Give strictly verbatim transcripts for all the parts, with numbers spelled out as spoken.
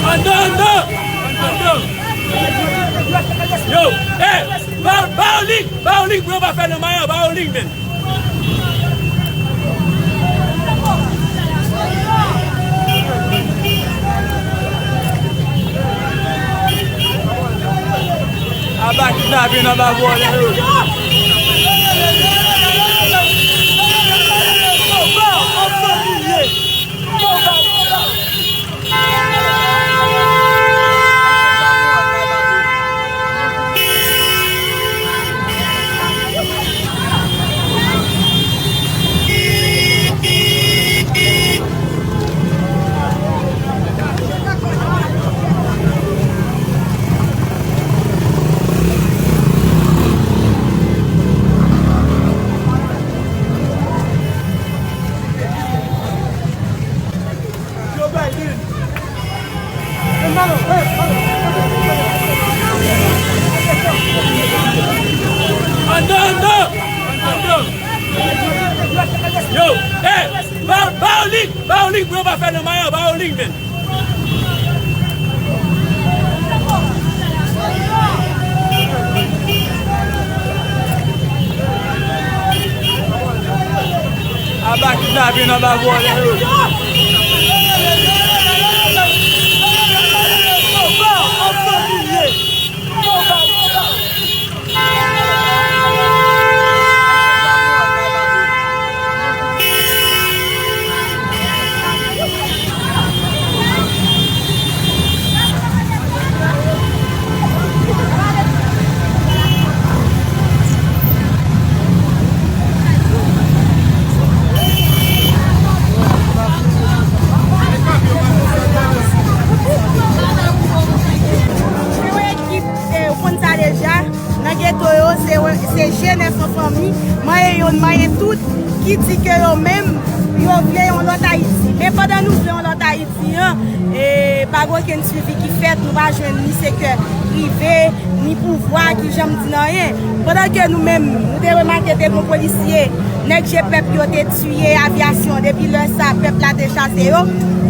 Andan, andan! Andan! Yo, eh! Ba, ba yo lig, ba yo lig, bro, pa fè nan mayan, ba yo lig, men. Aba kidnapin anba vòlè yo. Andan, andan! Andan! Yo, eh! Ba, ba yo lig, ba yo lig, bro, pa fè nan mayan, ba yo lig, men. Aba kidnapin anba vòlè yo. Ekip, eh, ou konn sa deja. Nan geto yo, se, se G nèf an fanmi, manyen yonn, manyen tout, ki di ke yo menm, yo vle yon lòt Ayiti. Men pandan nou vle yon lòt Ayiti an, e, pa gen okenn swivi ki fèt, nou pa jwenn ni sektè prive, ni pouvwa ki janm di n anyen. Pandan ke nou menm, nou te remake te gen polisye, nèg G pèp yo te tiye avyasyon, depi lè sa, pèp la te chase yo.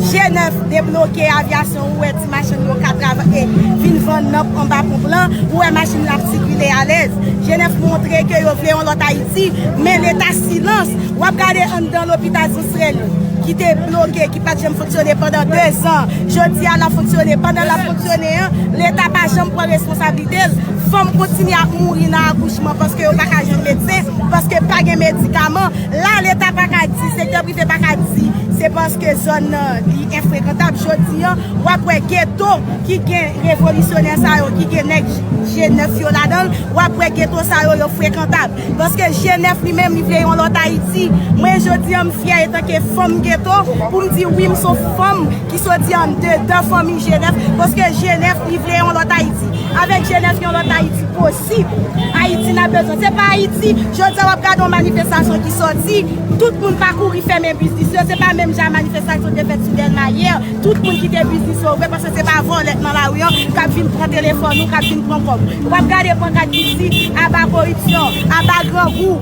G nèf debloke avyasyon, ou wè ti machann yo ka travay, vin vann nan anba ponp lan, ou wè machin yo ap sikile alèz. G nèf montre ke yo vle yon lòt Ayiti, men Leta silans. W ap gade anndan lopital Zosrèl ki te bloke, ki pa t janm fonksyone pandan de zan. Jodi a, l ap fonksyone. Pandan l ap fonksyone an, Leta pa janm pran responsablite l. Fanm kontinye ap mouri nan akouchman paske yo pa ka jwenn medsen, paske pa gen medikaman. La, Leta pa ka di, sektè prive pa ka di, se Paske zòn nan li enfrekantab. Jodi an, w ap wè geto ki gen revolisyonè sa yo, ki gen nèg G nèf yo ladan l, w ap wè geto sa yo, yo frekantab. Paske G nèf li menm, li vle yon lòt Ayiti. Mwen, jodi an, m fyè etanke fanm geto pou m di wi, m se yon fanm ki soti andedan fanmi G nèf, paske G nèf li vle yon lòt Ayiti. Avèk G nèf, yon lòt Ayiti posib. Ayiti n ap bezwen. Se pa Ayiti, jodi a w ap gade yon manifestasyon ki sòti, tout moun pa kouri fèmen biznis yo, se pa menm jan manifestasyon te fèt sou Dèlma yè, tout moun kite biznis yo ouvè, paske se pa vòlè k nan lari an k ap vin pran telefòn ou, k ap vin pran kòb. W ap gade pankat ki di, aba koripsyon, aba grangou,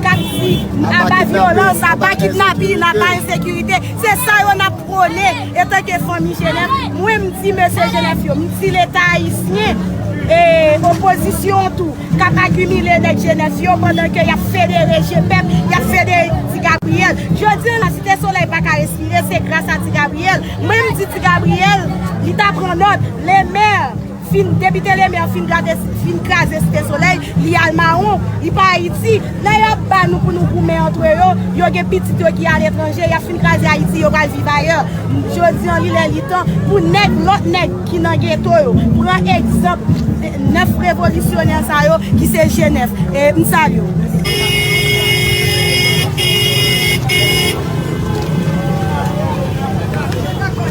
k ap di, aba vyolans, aba kidnapin, aba ensekirite. Se sa yo n ap pwone etanke fanmi G nèf. Mwen, m di mesye G nèf yo, m di Leta ayisyen, e, opozisyon an tou, k ap akimile nèg G nèf yo pandan ke y ap federe G pèp, y ap federe Ti Gabriyèl. Jodi an la, Site Solèy pa ka respire, se gras a Ti Gabriyèl. Mwen, m di Ti Gabriyèl, li ta pran nòt. Lemè fin, depi te Lemè fin kraze, fin kraze Site Solèy, li al mawon, li pa Ayiti. Lè y ap ba nou pou nou goumen antre yo, yo gen pitit yo ki aletranje, y ap fin kraze Ayiti, yo pral viv ayè. Jodi an, li lè li tan pou nèg, lòt nèg ki nan geto yo, pran egzanp nèf revolisyonè sa yo, ki se G nèf. E m salye w.